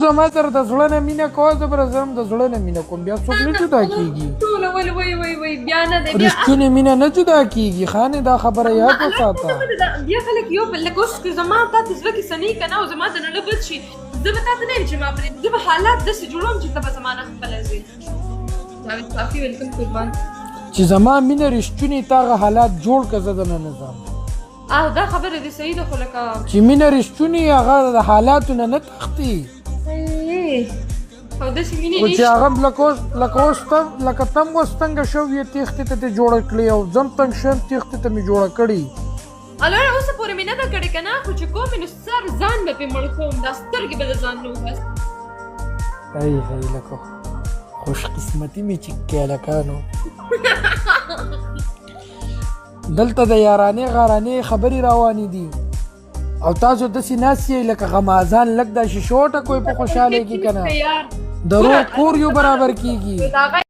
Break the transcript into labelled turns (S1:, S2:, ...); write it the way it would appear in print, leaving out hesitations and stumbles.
S1: زما سره د زړه نه مینه کوه، زه به زم د زړه نه مینه کوم، بیا څوک نه جدا کیږي.
S2: ټول ول وای وای وای، بیا نه دی بیا.
S1: رښتونې مینه نه جدا کیږي خانې، دا خبره یاد وساته.
S2: بیا خلک یو بل لکه اوس که زما تا ته زړه کې څه نه وي که نه، او زما د نړۍ بد شي، زه به تا ته نه یم چې ما پرې، زه به حالات داسې جوړوم چې ته به زما نه خپله ځې. جاوید صافي ویلکم قربان.
S1: چې زما مینه رښتونې، تا هغه حالات جوړ که، زه درنه نه ځم.
S2: دا خبره دې صحیح ده، خو لکه
S1: چې مینه رښتونې هغه د حالاتو نه نه تښتي.
S2: او داسې مینې
S1: خو چې هغه لکه اوس تم لکه تم اوس تنګ شوې، تېښتې ته دې جوړه کړې، او زم تنګ شوم، تېښتې ته مې جوړه کړې.
S2: الوه، اوسه پورې مې نه ده کړې که نه، خو چې کوم مې نو سر ځان به پرې مړ کوم، دا سترګې به د ځان نه وباسم.
S1: ای هی، لکه خوش قسمتي مې چې کې هلکانو دلته د یارانې غارانې خبرې روانې دي، او تاسو داسې ناست یئ لکه غمازان، لږ داسې شوټه کوئ په خوشحالۍ کې که نه،
S2: یار
S1: د ورور کور یو برابر کیږي.
S2: دا